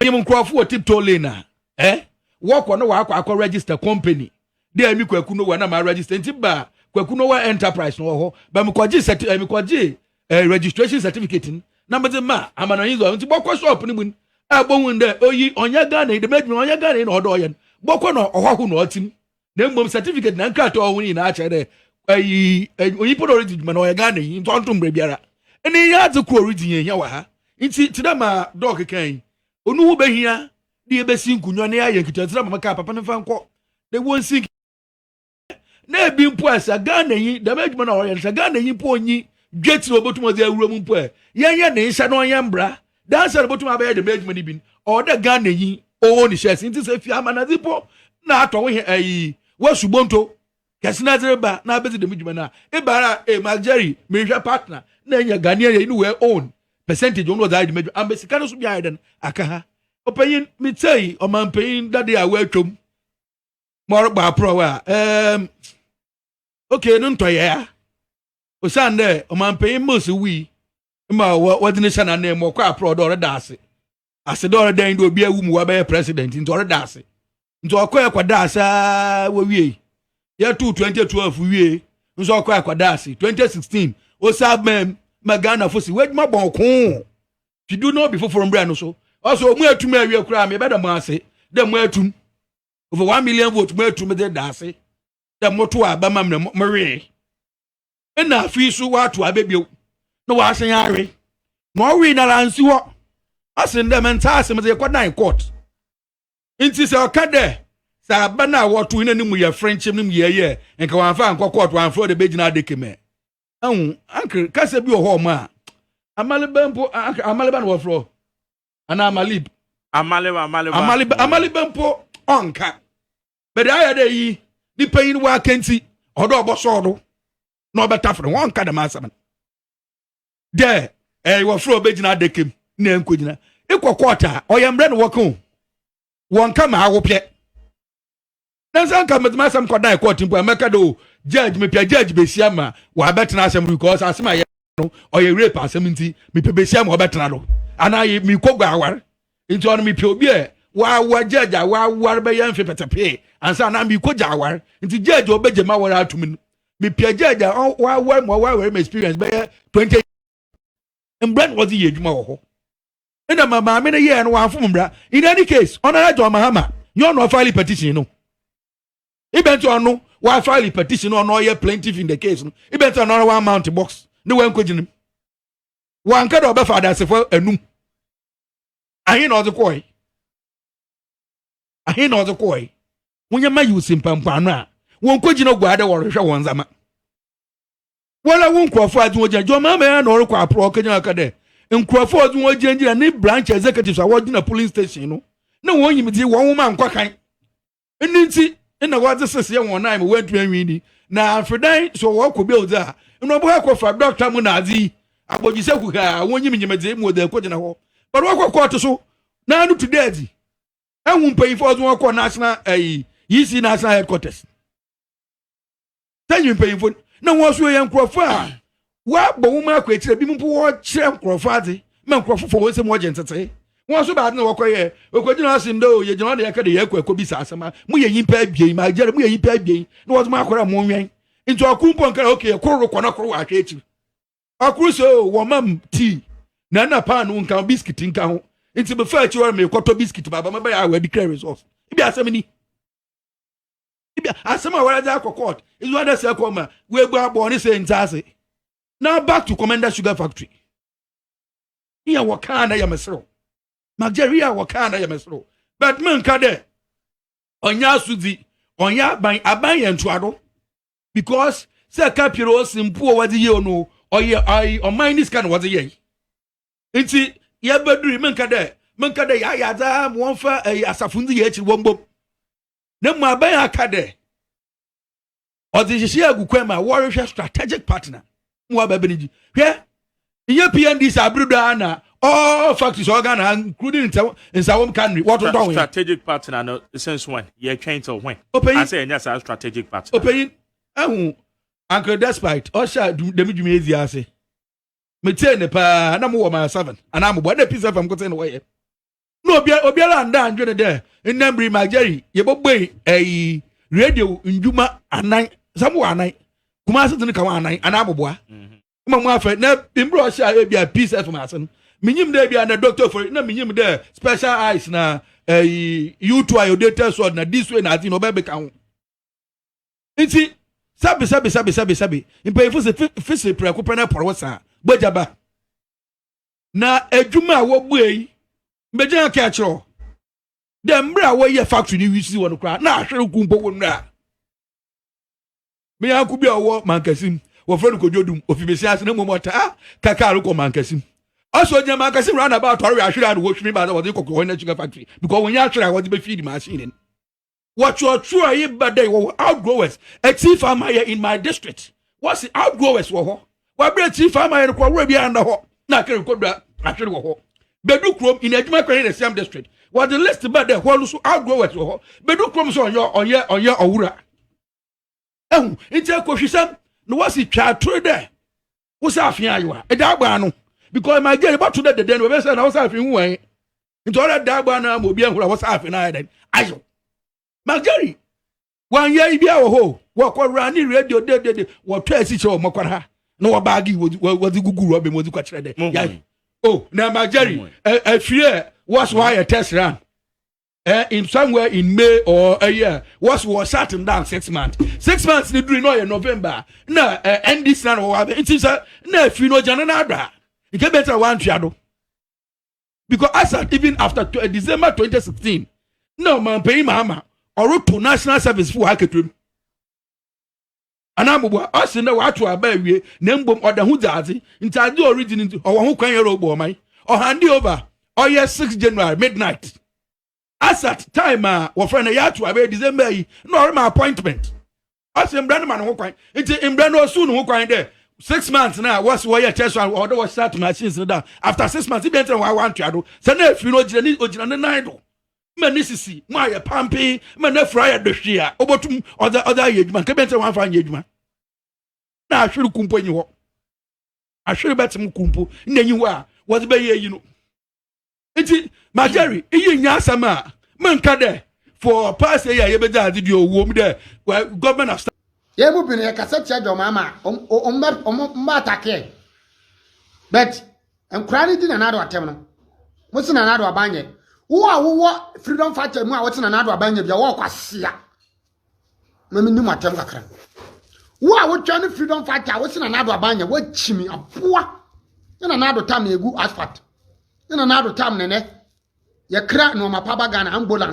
Enyim nkurɔfo wɔ Tiptoe Lane a, eh, wɔkɔ no wɔakɔ akɔ register company. Dɛ emi Kwaku Noah na ma register nti ba Kwaku Noah Enterprise no wɔ hɔ. Ba mekɔgye certi eh, mekɔgye eh, registration certificate no na medze ma amanɔnyi dze nti bɔkɔ shop no mu no a bohu dɛ oyi ɔnyɛ Ghana yi dɛm edwuma ɔnyɛ Ghana yi na ɔdɔ ɔyɛ no. Bɔkɔ na ɔhɔho na ɔtse mu. Na mbom certificate na nkrataa ɔwɔ ho no nyinaa kyerɛ dɛ ayi onyimpa na ɔredzi dwuma no ɔyɛ Ghana yi nti ɔnto mbra biara. Ɛne yɛ adze kor oridzi yɛn hia wɔ ha. Nti tse dɛ ma dɔɔ keka yi, onu ho behia de yɛbɛsi nkonnwa na yɛayɛ nketewa ma kaa papa no mfa nkɔ na wɔnsi na ebi mpo a sɛ Ghana yi dɛm adwuma no a ɔyɛ no sɛ Ghana yi mpo onyi dwetiri a obotum ɔdze awura mu mpo ɛ yɛnyɛ ne nhyɛ na ɔnyɛ mbra dansa na obotum abɛyɛ dɛm adwuma no bi ɔwɔ dɛ Ghana yi ɔwɔ ne hyɛs nti sɛ fi amanadze mpo na atɔ wo hɛ ayi wasubonto kɛse na dze reba na abɛdzi dɛm dwuma no a ebara a eh Mark Jerry mehwɛ partner na enya Ghanaian yɛ no wɛ own percentage ɔno ɔdze ayɛ dɛm adwuma amba sika no so bi ayɛ dɛn aka ha ɔpanyin metsei ɔmanpanyin dade a wɔatwam ma ɔrebɔ aporɔw a ɛɛm okay no ntɔyɛ a osiane dɛ ɔmanpanyin Mills wui ma wɔdze ne hyɛ n'anan mu ɔkɔ aporɔw dɛ ɔreda ase ase dɛ ɔreda yi dɛ obi awu mu wabɛyɛ president nti ɔreda ase nti ɔkɔ ɛkɔda ase aa wɔwie yɛtoo 2012 wie nso ɔkɔ ɛkɔda ase 2016 osa bɛn ma Ghana fo si w'adwuma bɔn koo fidu na obi foforɔ mbrɛ no so ɔsɛ ɔmu atum awie koraa mebɛda mo ase dɛ mo atum over 1 million vote mo atum de da ase dɛ moto aba ma mmerɛ mowee ɛna afei so wato aba bio na wasan awe na ɔwee nara nsi hɔ asen dɛ mɛnta ase mede kɔ dan court. Nti sɛ ɔka dɛ sɛ aba no a wɔto no anim yɛ frenkyem no mu yɛyɛ nka wɔamfa ankɔ court, wɔamfrɛ ɔde bɛgyina adeke mɛ ɛho ankere kasa bi wɔ hɔ ɔmo a amaleba mpo amaleba na wɔfrɛ anaa amalib. Amaleba, amaleba. Amaleba, amaleba mpo ɔnka bɛde ayɛ dɛ yi nipa yi no waka nti ɔdɔ ɔbɔsɔɔ do na ɔbɛtafere wɔnka dɛm asɛm no dɛ ɛyɛ wɔfrɛ ɔbɛgyina adaka mu na ɛnkɔgyina ekɔ court a ɔyɛ mbrɛ na wɔka o wɔnka ma awopɛ na nsa nka mɛtuma asɛm kɔdan court mpo a mɛka de o judge mepɛ judge besia ma wɔabɛtena asɛm because asɛm a yɛ no ɔyɛ rape asɛm nti mepɛ besia ma ɔbɛtena do anaa mekɔ gua awar nti ɔno mepɛ obi a wawa judge a wawar bɛyɛ mfe pɛtɛpee ansa anaa mekɔ gya awar nti judge a ɔbɛgye ma awar atum no mepɛ judge a wawar ma wawar ma experience bɛyɛ 20 mbra na wɔdze yɛ adwuma wɔ hɔ ɛna ma maame no yɛɛ no wɔamfom mbra. In any case, ɔnara John Mahama nyɛ ɔno ɔfile petition no ibɛnti ɔno wafile petition no, ɔno ɔyɛ plaintiff in the case no ibɛnti ɔno ɔno wa mount box ne wankɔgyina mu wanka dɛ ɔbɛfa adasefo anum ahe na ɔdze kɔɛ ahe na ɔdze kɔɛ wonyɛ ma yi osi mpampano a wɔn kɔgyina gua dɛ wɔrehwɛ wɔn ndzɛmba wɔla wo nkurɔfoɔ a dze wɔn gyina John Mahama yɛn na ɔrekɔ aporɔ ɔkɛgyina ɔka dɛ nkurɔfoɔ a ɔdze wɔn gyinagyina ne branch executives a wɔgyina polling station no na wɔn nyimdze wɔn nwoma nkɔ kan ɛni nti ɛna wɔdze seseɛ wɔn nan ma wɔntumi anwi ni na afedan so wɔkɔ bi ɔdze a ɛna ɔbɛkɔ akɔfa doctor mu na adze yi abɔgyesɛ kuhaa wɔn nyim nyimdze mu ɔdze akɔgyina hɔ but wɔkɔ court so na ano to dɛ adzi ɛhu mpanyinfoɔ ɔdze wɔn kɔ national ɛyi EC national headquarters sɛnyi mpanyinfoɔ na wɔn nso yɛ nkurɔfoɔ a wɔabɔ wɔn mu akɔ akyire bi mpo wɔkyerɛ nkurɔfoɔ adze ma nkurɔfoɔ fɔ wɔn nsam wɔgye ntete wɔn nso baade na wɔkɔyɛ okɔgyina ase ndɛ o yɛgyina hɔ na yɛka de yɛkɔ ɛkɔ bi sa asɛm a mo yɛ nyimpa abien ma agyere mo yɛ nyimpa abien na wɔdze mo akɔrɔ mo nwɛn nti ɔkoro mpo nkara okay ɛkoro rekɔ na koro wɔ ahwɛ akyiri ɔkoro sɛ o wɔn mam tea na ɛna paano nka ho biscuit nka ho nti mefa akyi hɔ mekɔtɔ biscuit baaba mɛbɛyɛ a wɔadi kra results ebi asɛm ni ebi asɛm a wɔadze akɔ court ezu ada sɛ ɛkɔ ma wɔebu abɔ ne sɛ ntaase. Now back to Komenda Sugar Factory yɛ wɔ kaa na yɛ meserew Nigeria wɔ kaa na yɛ meserew but menka dɛ ɔnyɛ asodzi ɔnyɛ aban aban yɛ ntoado because sɛ kapere osi mpo a wɔdze yɛ no ɔyɛ ayi ɔman ne sika na wɔdze yɛ nti yɛbɛduru menka dɛ yɛayɛ adze a ma wɔmfa ɛyi asafo ndzi yɛ akyiri wɔn bom na mu aban aka dɛ ɔdze nhyehyɛ agu kwan mu a wɔrehwɛ strategic partner mu aba bɛ ne gyi hwɛ nyɛ PNDC abere do a na all factories all Ghana including Nsawam Cannery wɔtontɔn yɛ. Strategic partner no, since when? Yɛtwɛn till when? Ɔpanyin. Asɛ yɛnyɛ saa strategic partner. Ɔpanyin, ɛhu Uncle Despite ɔhyɛ a dɛm dwuma ezi ase metie ne paa na mowɔ Mile 7 anaa mobɔ ɛna Peace FM kote ne wɔyɛ. Na obiara obiara anda andwene dɛ ndɛ mber yi Marjorie yɛbɔbue ɛyi radio ndwuma anan sɛ mo wɔ anan Kumasi dze no ka ho anan anaa aboboa mhm. ma mo afɛ na mber ɔhyɛ a ebi a Peace FM ase no menyim dɛ ebi a na Doctor Ofori na menyim dɛ Special Ice na ɛyi U2 a yɛde test sword na this way na adze na ɔbɛbɛka ho nti sɛbi sɛbi sɛbi sɛbi sɛbi mpanyinfo sɛ fisi prɛko pɛ na ɛpɔrɔ saa bɔgya ba. Na edwuma a wɔbue yi, mbɛgyina aka akyerɛ wo dɛ mmerɛ a wɔyɛ factory no wi si hɔ no koraa na ahwere nko mpo wɔ nnura. Me yanko bi a ɔwɔ Mankasim, wɔfrɛ no Kojo Dum, ofi Besia ase na mmom ɔtaa ka kaa rekɔ Mankasim. Ɔsɛ ogyina Mankasim roundabout ɔrewe ahwere a na wɔhwimi ba sɛ wɔde kɔ hɔ na sugar factory because wɔnyɛ ahwere a wɔde bɛfeed machine no. Wɔtwerɛtwerɛ yi ba dɛ wɔwɔ outgrowers atifi amayɛ in my district wɔsi outgrowers wɔ hɔ wɔabere atifi amayɛ no kɔ ɔwura bi anda hɔ na akere kodua ahwere wɔ hɔ bedu kurom in adwuma kwan in the same district wɔde list ba dɛ hɔ no so outgrowers wɔ hɔ bedu kurom so ɔnyɛ ɔnyɛ ɔnyɛ ɔwura ehu nti akɔhwisɛm na wɔsi twa atoro dɛ wosɛ afea ayewa ɛda abɔ ano because my girl bɔto dɛ dɛdɛ no wɔbɛsɛ na wosɛ afea hu wɔn nti ɔrɛ da abɔ ano ama obi ahura wosɛ afea no ayɛ dɛ ayew magari wɔanyɛ ibi wɔ hɔ wɔkɔ rani radio dedede wɔtɔ asi kyerɛ wɔn kɔra ha na wɔbaagi wɔdze gugu rɔba mu wɔdze kɔ kyerɛ dɛ ya o na magari afie wɔso ayɛ test run eh, in somewhere in May or a year was was shutting down 6 months. 6 months ni duri no yɛ November na eh, NDC na wɔ abɛ nti sɛ na efi no gyana na adwa nke bɛtɛ wantua do because as at even after December 2016 na ɔmanpanyin Mahama ɔreto national service fo wɔ aketewa mu anaa mboboa ɔsi na wato aba awie na mbom ɔda ho dze adze nti adze ɔredi no nti ɔwɔ ho kwan yɛrɛ ɔbɔ ɔman ɔhande over ɔyɛ 6 January midnight as at time a wɔfrɛ no yɛato aba December yi na ɔrema appointment ɔsi mbra no ma ne ho kwan nti mbra no ɔsu ne ho kwan dɛ 6 months na wɔsi wɔyɛ test one ɔdɔ wɔ start machines no down after 6 months ebi ɛntɛn wɔn awa ntoa do sɛ na efiri no ogyina ne ogyina ne nan do ma ne sisi mu ayɛ pampe ma ne fura ayɛ dɔhwe a ɔbɛtum ɔdze ɔdze ayɛ adwuma nka ebi ɛntɛn wɔn afa anyɛ adwuma na ahwere kumpo nyi hɔ ahwere bɛtem kumpo na enyi hɔ a wɔdze bɛyɛ eyi no nti majeri iyi nya asɛm a menka dɛ for past year yɛbɛgye adze deɛ owó mu dɛ government of Yɛn mu bi no yɛkasa tia John Mahama a ɔmo ɔmo ɔmo attack but nkwaraa no di Nana Addo atɛm no mo se Nana Addo abanyɛ wo a wowɔ freedom fighter mu a wote Nana Addo abanyɛ bia wɔkɔ asia ma me nim atɛm kakra wo a wotwa ne freedom fighter a wote Nana Addo abanyɛ woakyimi aboa ne Nana Addo tam na egu asphalt ne Nana Addo tam nene yɛkra nneɛma pa ba Ghana ambulance.